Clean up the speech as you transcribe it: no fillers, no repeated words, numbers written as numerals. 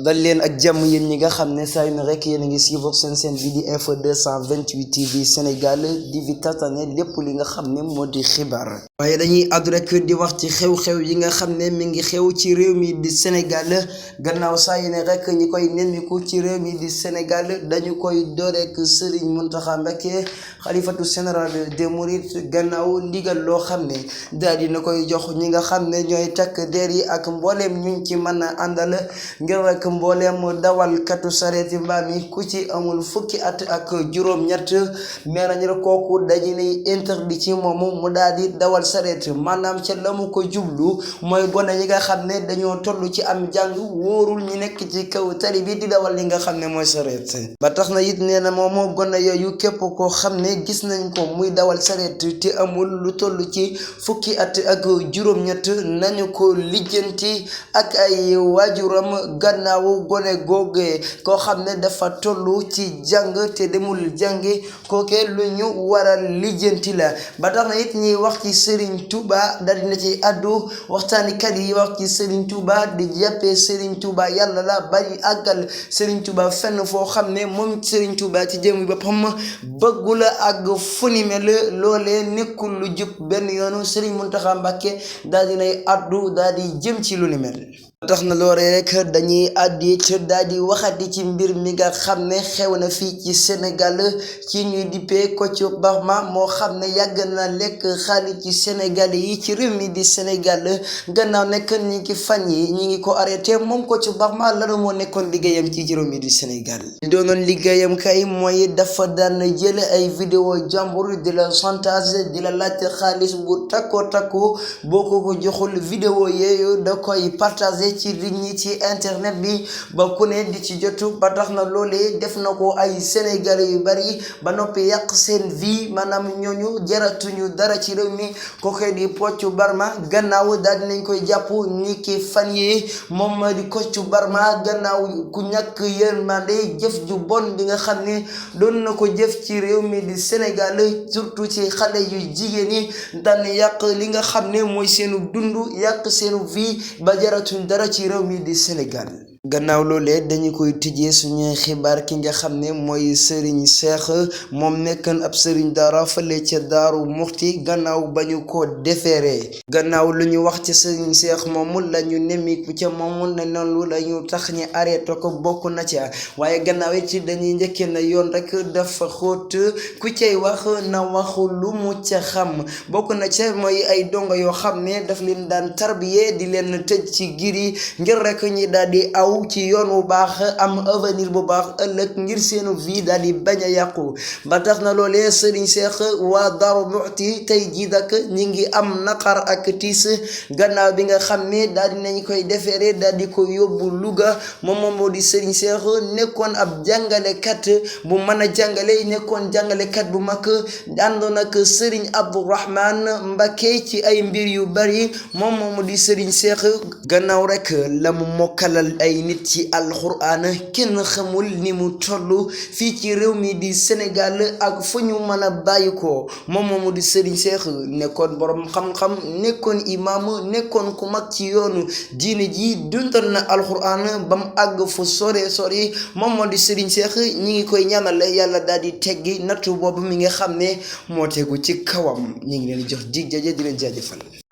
dal leen ak jàmm yéen ñi nga xam ne saa yu ne rek yéen a ngi suivre seen chaîne bi di info 228 TV Sénégal di fi tataane lépp li nga xam ne moo di xibaar. waaye dañuy àddu rek di wax ci xew-xew yi nga xam ne mi ngi xew ci réew mi di Sénégal gannaaw saa yu ne rek ñi koy nemmiku ci réew mi di Sénégal dañu koy door rek Serigne Mountakha Mbacké xalifatu général des Mourides gannaaw ndigal loo xam ne daal di na koy jox ñi nga xam ne ñooy takk der yi ak mbooleem ñu ci mën a àndal ngir rek mbooleem dawalkatu sareeti mbaam yi ku ci amul fukki at ak juróom-ñett nee nañu rek kooku dañu lay interdit ci moomu mu daal di dawal sareet maanaam ca la mu ko jublu mooy gone yi nga xam ne dañoo toll ci am jàng wóorul ñi nekk ci kaw tali bi di dawal li nga xam ne mooy sareet ba tax na it nee na moomu gone yooyu képp koo xam ne gis nañ ko muy dawal sareet te amul lu toll ci fukki at ak juróom-ñett nañu ko lijjanti ak ay waajuram gannaaw gone googee koo xam ne dafa toll ci jàng te demul jàngi kooke lu ñu waral lijjanti la ba tax na it ñuy wax ci Serigne Touba dal dina ci àddu waxtaanikat yi wax ci Serigne Touba di jàppee Serigne Touba yàlla la bari àggal Serigne Touba fenn foo xam ne moom Serigne Touba ci jëmm boppam bëggula ak fu ni mel loolee nekkul lu jub benn yoonu Serigne Mountakha Mbacké daal dinay àddu daal di jëm ci lu ni mel tax na loolee rek dañuy àddi ci daal di waxati ci mbir mi nga xam ne xew na fii ci Sénégal ci ñuy dippee Kocc Barma moo xam ne yàgg na lekk xaalis ci Sénégal yi ci réew mi di Sénégal gannaaw nekk ñi ngi fan yi ñi ngi ko arrêté moom Kocc Barma lanu moo nekkoon liggéeyam ci réew mi di Sénégal li doonoon liggéeyam kay mooy dafa daan jël ay vidéo jàmbur di la chantage di la laaj xaalis bu takko boo ko joxul vidéo yooyu da koy partager ci nit ñi ci internet bi ba ku ne di ci jotu ba tax na loolee def na ko ay sénégalais yu bari ba noppi yàq seen vie maanaam ñooñu jaratuñu dara ci réew mi kooke di Kocc Barma gannaaw daal dinañ koy jàpp ni ki fan yi moom di Kocc Barma gannaaw ku ñàkk yërmande jëf ju bon bi nga xam ne doon na ko jëf ci réew mi di Sénégal surtout ci xale yu jigéen yi daan yàq li nga xam ne mooy seenu dund yàq seenu vie ba jaratuñ dara ci réew mi di Sénégal gannaaw loolee dañu koy tijjee suñuy xibaar ki nga xam ne mooy Serigne Cheikh moom nekkoon ab Serigne daara fële ca Daaru Muxti gannaaw ba ñu ko defeeree gannaaw lu ñu wax ci Serigne Cheikh moomu la ñu nemmiku ca moomu ne noonu la ñu tax ñi arrêté ko bokk na ca waaye gannaaw it ci dañuy njëkkee na yoon rek dafa xóot ku cay wax na waxu lu mu ca xam bokk na ca mooy ay dongo yoo xam ne daf leen daan tarbiyee di leen tëj ci giri ngir rek ñi daal di aw ci yoon wu baax am avenir bu baax ëllëg ngir seenu vie daal di bañ a yàqu ba tax na loolee Serigne Cheikh waa Daaru Muxti tey jii dak ñi ngi am naqar ak tiis gannaaw bi nga xam ne daal di nañ koy defeere daal di ko yóbbu Louga moom moo di Serigne Cheikh nekkoon ab jàngalekat bu mën a jàngale nekkoon jàngalekat bu mag àndoon ak Serigne Abdourahmane Mbacké ci ay mbir yu bari moom moo di Serigne Cheikh gannaaw rek la mu mokkalal ay nit ci alxuraan kenn xamul ni mu toll fii ci réew mi di Sénégal ak fu ñu mën a bàyyi ko moom moomu di Serigne Cheikh nekkoon borom xam-xam nekkoon imaam nekkoon ku mag ci yoonu diine ji dundal na alxuraan ba mu àgg fu sore moom moo di Serigne Cheikh ñi ngi koy ñaanal yàlla daal di teggi nattu boobu mi nga xam ne moo tegu ci kawam ñi ngi leen jox dig jaje di leen jaajëfal